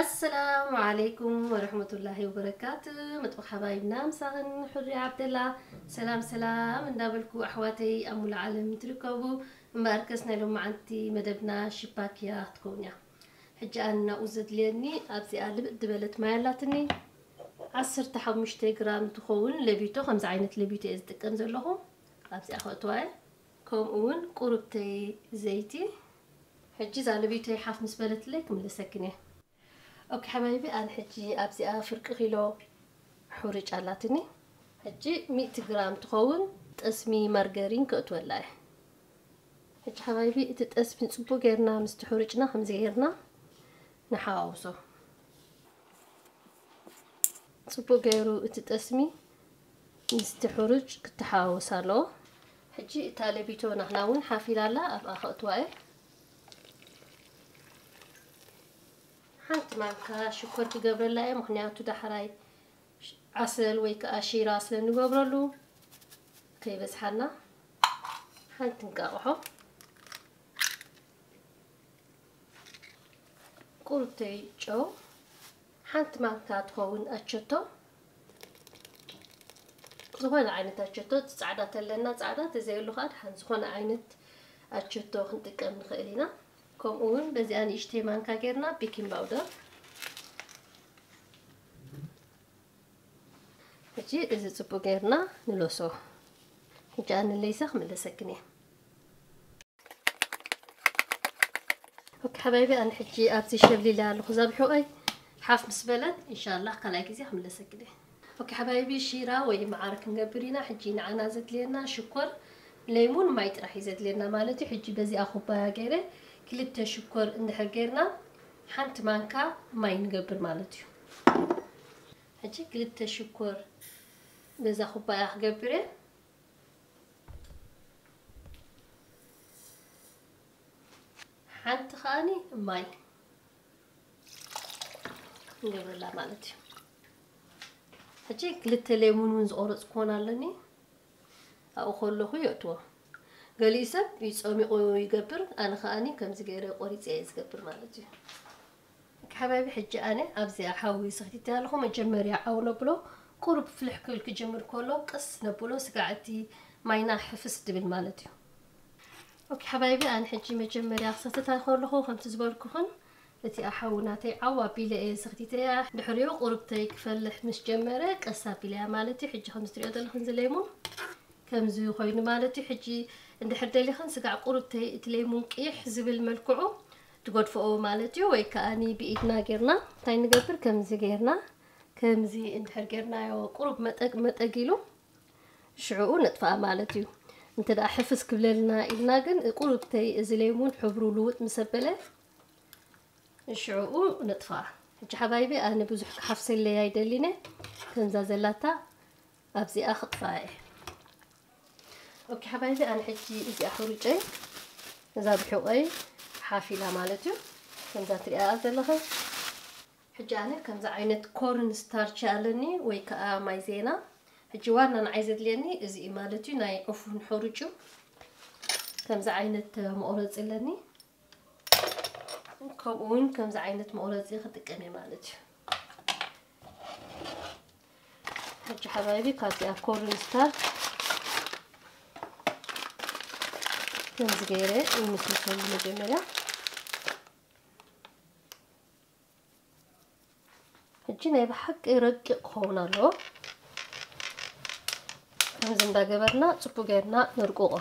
ኣሰላሙ ዓለይኩም ወረሕመቱላሂ ወበረካቱ። መጥበኽ ሓባይብና ምሳኽን፣ ሕሪ ዓብደላ። ሰላም ሰላም እንዳበልኩ፣ ኣሕዋተይ ኣብ ሙሉ ዓለም ትርከቡ፣ እምበኣርከስ ናይ ሎማዓንቲ መደብና ሽፓክያ ክትከውን እያ። ሕጂ ኣነ ናብኡ ዘድልየኒ፣ ኣብዚኣ ልብጥ ዝበለት ማይ ኣላትኒ፣ ዓሰርተ ሓሙሽተ ግራም ትኸውን ለቢቶ፣ ከምዚ ዓይነት ለቢቶ እየ ዝጥቀም ዘለኹ። ኣብዚኣ ከእትዋ እየ። ከምኡ እውን ቁሩብተይ ዘይቲ። ሕጂ እዛ ለቢቶይ ሓፍ ምስ በለትለይ ክምለሰክን እየ። ኦኬ ሓባይቢ፣ ኣነ ሕጂ ኣብዚኣ ፍርቂ ኪሎ ሕሩጭ ኣላትኒ። ሕጂ ሚእቲ ግራም ትኸውን ጠስሚ ማርገሪን ከእትወላ እየ። ሕጂ ሓባይቢ፣ እቲ ጠስሚ ጽቡቅ ጌርና ምስቲ ሕሩጭና ከምዚ ጌርና ንሓዋውሶ። ጽቡቅ ገይሩ እቲ ጠስሚ ምስቲ ሕሩጭ ክተሓዋወስ ኣለዎ። ሕጂ እታ ለቢቶ ናህና እውን ሓፍ ኢላ ኣላ፣ ኣብኣ ከእትዋ እየ። ሓንቲ ማንካ ሽኮር ክገብረላ እየ፣ ምኽንያቱ ዳሕራይ ዓሰል ወይ ከዓ ሺራ ስለ እንገብረሉ ከይበዝሓና። ሓንቲ እንቃቕሖ፣ ቁርተይ ጨው፣ ሓንቲ ማንካ ትኸውን ኣቸቶ፣ ዝኾነ ዓይነት ኣቸቶ፣ እቲ ጻዕዳ ተለና ጻዕዳ፣ ተዘየሉ ከዓ ደሓን ዝኾነ ዓይነት ኣቸቶ ክንጥቀም ንኽእል ኢና። ከምኡ እውን በዚኣ ንእሽተይ ማንካ ጌርና ቤኪንግ ፓውደር። ሕጂ እዚ ጽቡቅ ጌርና ንለሶ። ሕጂ ኣነ ለይሰ ክምለሰክን እየ። ኦኬ ሓባይቢ፣ ኣነ ሕጂ ኣብዚ ሸብሊለ ኣለኹ። እዛ ብሕቆይ ሓፍ ምስ በለት፣ ኢንሻላህ ካልኣይ ግዜ ክምለሰክን እየ። ኦኬ ሓባይቢ፣ ሺራ ወይ መዓር ክንገብር ኢና። ሕጂ ንዓና ዘድልየና ሽኮር፣ ለይሙን፣ ማይ ጥራሕ እዩ ዘድልየና ማለት እዩ። ሕጂ በዚኣ ኩባያ ገይረ ክልተ ሽኮር እንድሕር ገይርና፣ ሓንቲ ማንካ ማይ ንገብር ማለት እዩ። ሕጂ ክልተ ሽኮር በዛ ኩባያ ክገብር እየ። ሓንቲ ከኣኒ ማይ ንገብረላ ማለት እዩ። ሕጂ ክልተ ሌሙን እውን ዝቆረጽኩዎን ኣለኒ። ኣብኡ ከለኹ የእትዎ። ገሊኡ ሰብ ይጸሚቑ ይገብር፣ ኣነ ከኣኒ ከምዚ ገይረ ቆሪጸ እየ ዝገብር ማለት እዩ። ሓባይቢ፣ ሕጂ ኣነ ኣብዚኣ ሓዊ ሰኽቲተ ኣለኹ። መጀመርያ ዓው ነብሎ፣ ቁሩብ ፍልሕ ክብል ክጅምር ከሎ ቀስ ነብሎ፣ ስጋዕ እቲ ማይና ሕፍስ ድብል ማለት እዩ። ኦኬ ሓባይቢ፣ ኣነ ሕጂ መጀመርያ ክሰትታ ከለኹ ከምቲ ዝበልኩኽን እቲ ሓዊ ናተይ ዓው ኣቢለ እየ ሰኽቲተያ። ድሕሪኡ ቁሩብተይ ክፈልሕ ምስ ጀመረ ቀስ ኣቢለያ ማለት እዩ። ሕጂ ከምዚ ትሪኦ ዘለኽን እዚ ሌሙን ከምዚ ኮይኑ ማለት እዩ። ሕጂ እንድሕር ደሊኽን ስጋዕ ቁሩብተይ እቲ ሌሙን ቅይሕ ዝብል መልክዑ ትገድፍኦ ማለት እዩ። ወይ ከኣኒ ብኢድና ጌርና እንታይ ንገብር፣ ከምዚ ጌርና፣ ከምዚ እንድሕር ጌርናዮ ቁሩብ መጠግ መጠግ ኢሉ ሽዕኡ ነጥፍኣ ማለት እዩ። እንተ ደኣ ሕፍስ ክብለልና ኢልና ግን ቁሩብተይ እዚ ሌሙን ሕብሩ ልውጥ ምስ ኣበለ ሽዕኡ ነጥፍኣ። ሕጂ ሓባይቢ ኣነ ብዙሕ ክሓፍሰለይ ኣይደሊነ። ከምዛ ዘላታ ኣብዚኣ ክጥፍኣ እየ። ኦኬ ሓባይቢ ኣነ ሕጂ እዚኣ ሕሩጨይ እዛ ብሕቆይ ሓፍ ኢላ ማለት እዩ። ከምዛ ትሪኣ ዘለኽን ሕጂ ኣነ ከምዚ ዓይነት ኮርን ስታርች ኣለኒ ወይ ከዓ ማይዜና። ሕጂ ዋና ንዓይ ዘድልየኒ እዚ እዩ ማለት እዩ፣ ናይ ዕፉን ሕሩጭ እዩ። ከምዚ ዓይነት መቑረፂ ኣለኒ። ከምኡ እውን ከምዚ ዓይነት መቑረፂ ክጥቀም እየ ማለት እዩ። ሕጂ ሓባይቢ ካብዚኣ ኮርን ስታርች ከምዚ ገይረ ይምስምሰሉ መጀመርያ። ሕጂ ናይ ብሓቂ ረቂቕ ክኸውን ኣለዎ። ከምዚ እንዳገበርና ጽቡቕ ጌርና ነርቅቖ።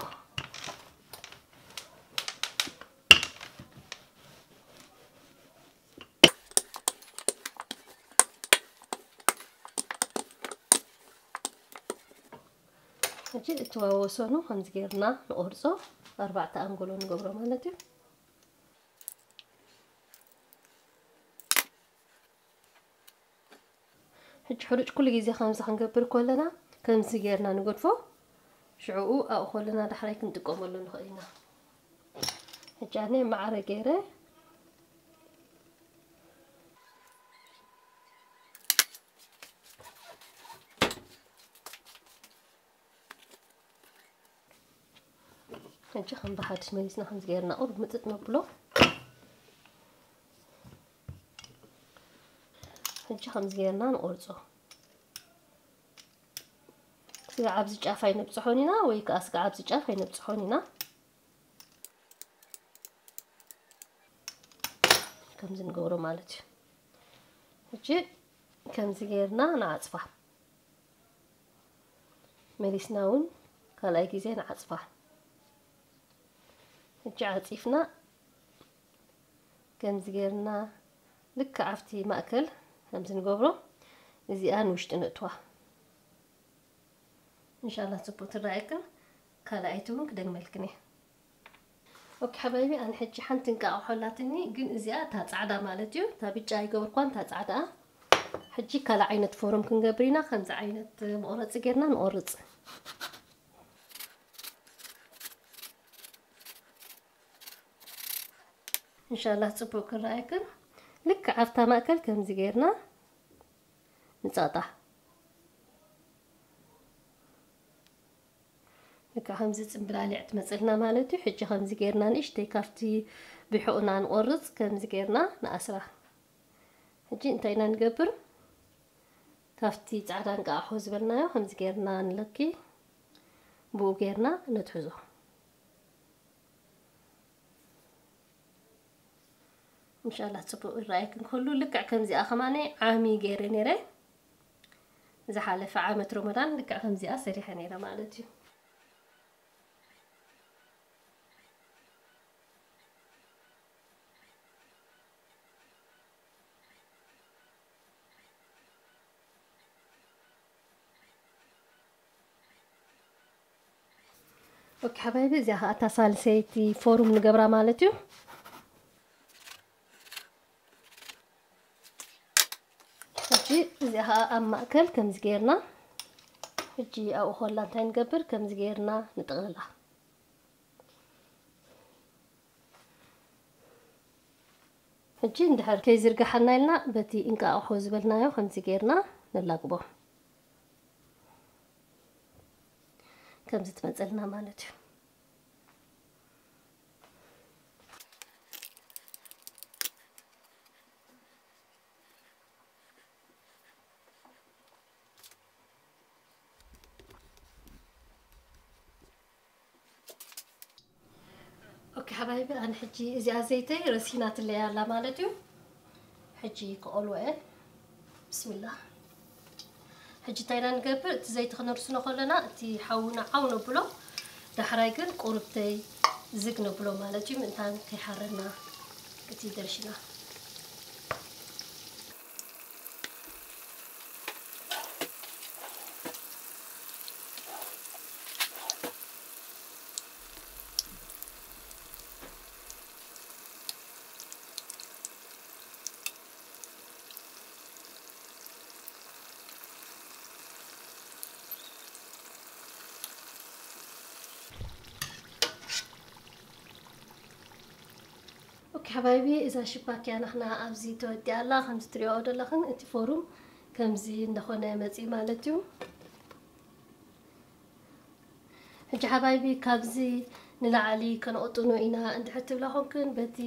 ሕጂ እቲ ወሰኑ ከምዚ ጌርና ንቆርጾ፣ ኣርባዕተ ኣንጎሎ ንገብሮ ማለት እዩ። ሕጂ ሕሩጭ ኩሉ ግዜ ከምዚ ክንገብር ከለና ከምዚ ጌርና ንገድፎ፣ ሽዕኡ ኣብኡ ከለና ዳሕራይ ክንጥቀመሉ ንኽእል ኢና። ሕጂ ኣነ ማዕረ ገይረ ሕጂ ከም ብሓድሽ መሊስና ከምዚ ጌርና ቁሩብ ምጥጥ ነብሎ። ሕጂ ከምዚ ጌርና ንቆርጾ። ስጋዕ ኣብዚ ጫፍ ኣይነብጽሖን ኢና ወይ ከኣ ስጋዕ ኣብዚ ጫፍ ኣይነብጽሖን ኢና። ከምዚ ንገብሮ ማለት እዩ። ሕጂ ከምዚ ጌርና ንዓጽፋ። መሊስና እውን ካልኣይ ግዜ ንዓጽፋ። ሕጂ ዓጺፍና ከምዚ ጌርና ልክዕ ኣብቲ ማእከል ከምዚ ንገብሮ፣ እዚኣ ንውሽጢ ነእትዋ። እንሻላ ጽቡቅ ትረኣየክን። ካልኣይቲ እውን ክደግመልክን እየ። ኦኬ ሓባይቢ፣ ኣነ ሕጂ ሓንቲ እንቃቕሖ ኣላትኒ፣ ግን እዚኣ እታ ጻዕዳ ማለት እዩ። እታ ብጫ ኣይገበርኳን፣ እታ ጻዕዳ። ሕጂ ካልእ ዓይነት ፎርም ክንገብር ኢና። ከምዚ ዓይነት መቑረጺ ጌርና ንቆርጽ። እንሻላ ጽቡቅ ክረኣየክን። ልክዕ ኣብታ ማእከል ከምዚ ጌርና ንጻጣ። ልክዕ ከምዚ ጽምብላሊዕ ትመጽልና ማለት እዩ። ሕጂ ከምዚ ጌርና ንእሽተይ ካብቲ ብሑቕና ንቆርጽ፣ ከምዚ ጌርና ንኣስራ። ሕጂ እንታይ ኢና ንገብር? ካብቲ ጻዕዳ እንቃቕሖ ዝበልናዮ ከምዚ ጌርና ንለኪ፣ ብኡ ጌርና ነትሕዞ። እንሻላ ጽቡቅ ይረኣየክን ከሎ፣ ልክዕ ከምዚኣ ከማነ ዓሚ ገይረ ነይረ። ዝሓለፈ ዓመት ረመዳን ልክዕ ከምዚኣ ሰሪሐ ነይረ ማለት እዩ። ኦኬ ሓባይቢ፣ እዚኣ ኸዓ እታ ሳልሰይቲ ፎርም ንገብራ ማለት እዩ። ሕጂ እዚኣ ኸዓ ኣብ ማእከል ከምዚ ጌርና፣ ሕጂ ኣብኡ ኮላ እንታይ ንገብር? ከምዚ ጌርና ንጥቕልላ። ሕጂ እንድሕር ከይዝርግሓና ኢልና በቲ እንቃቕሖ ዝበልናዮ ከምዚ ጌርና ነላግቦ። ከምዚ ትመጸልና ማለት እዩ። ኦኬ ሓባይቢ፣ ኣነ ሕጂ እዚኣ ዘይተይ ረሲናትለይ ኣላ ማለት እዩ። ሕጂ ክቆልዎ እየ። ብስሚላ። ሕጂ እንታይ ኢና ንገብር? እቲ ዘይቲ ክነርስኖ ከለና እቲ ሓዊ ንዓው ነብሎ፣ ዳሕራይ ግን ቁርብተይ ዝግ ነብሎ ማለት እዩ። ምእንታን ከይሓረና እቲ ደርሽና። ኦኬ ሓባይቢ፣ እዛ ሽባክ እያ ናትና ኣብዚ ተወዲኣ ኣላ። ከምዚ ትሪኦ ዘለኽን እቲ ፎሩም ከምዚ እንደኾነ መፂኡ ማለት እዩ። ሕጂ ሓባይቢ፣ ካብዚ ንላዕሊ ከነቕጥኖ ኢና እንድሕር ትብላ ኾንክን፣ በቲ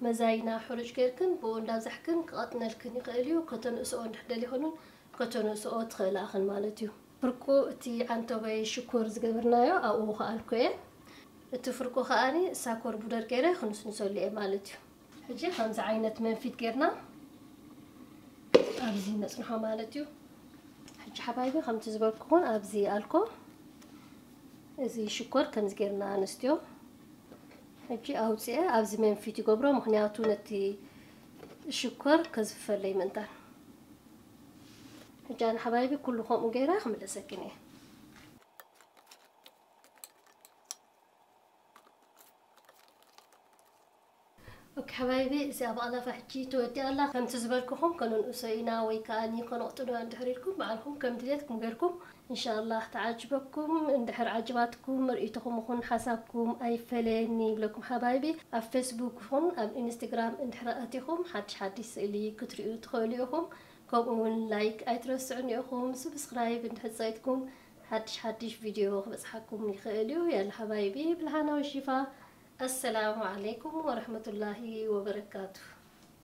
መዛይና ሕሩጭ ጌርክን ብኡ እንዳብዛሕክን ክቐጥነልክን ይኽእል እዩ። ከተንእስኦ እንድሕር ደሊኽን እውን ከተንእስኦ ትኽእላ ኢኽን ማለት እዩ። ፍርቁ እቲ ዓንቶበይ ሽኮር ዝገበርናዮ ኣብኡ ክኣልኮ እየ። እቲ ፍርቁ ከኣኒ ሳኮር ቡደር ገይረ ክንስንሰሉ እየ ማለት እዩ። ሕጂ ከምዚ ዓይነት መንፊት ጌርና ኣብዚ ነጽንሖ ማለት እዩ። ሕጂ ሓባይቢ ከምቲ ዝበልኩኹን ኣብዚ ኣልኮ እዚ ሽኮር ከምዚ ጌርና ኣንስትዮ ሕጂ ኣውፅኤ ኣብዚ መንፊት ይገብሮ፣ ምኽንያቱ ነቲ ሽኮር ከዝፍፈለይ ምእንታን። ሕጂ ኣነ ሓባይቢ ኩሉ ከምኡ ገይረ ክምለሰክን እየ። ኦኬ ሓባይቢ፣ እዚኣ ብኣላፋ ሕጂ ተወዲኣ ኣላ። ከምቲ ዝበልኩኹም ከነንእሶ ኢና ወይ ከኣኒ ከነቕጥኖ እንድሕር ኢልኩም ባዕልኹም ከም ድሌትኩም ገይርኩም፣ እንሻላህ ተዓጅበኩም። እንድሕር ዓጅባትኩም ርእይቶኹም ይኹን ሓሳብኩም ኣይፈለየኒ ይብለኩም ሓባይቢ። ኣብ ፌስቡክ ይኹን ኣብ ኢንስትግራም እንድሕር ኣቲኹም ሓድሽ ሓድሽ ስእሊ ክትርእዩ ትኽእሉ ኢኹም። ከምኡ እውን ላይክ ኣይትረስዑኒ ኢኹም። ስብስክራይብ እንድሕር ጸይጥኩም ሓድሽ ሓድሽ ቪድዮ ክበጽሓኩም ይኽእል እዩ። ያላ ሓባይቢ ብልሃና ወሺፋ። ኣሰላሙ ዓለይኩም ወረሕመቱላሂ ወበረካቱ።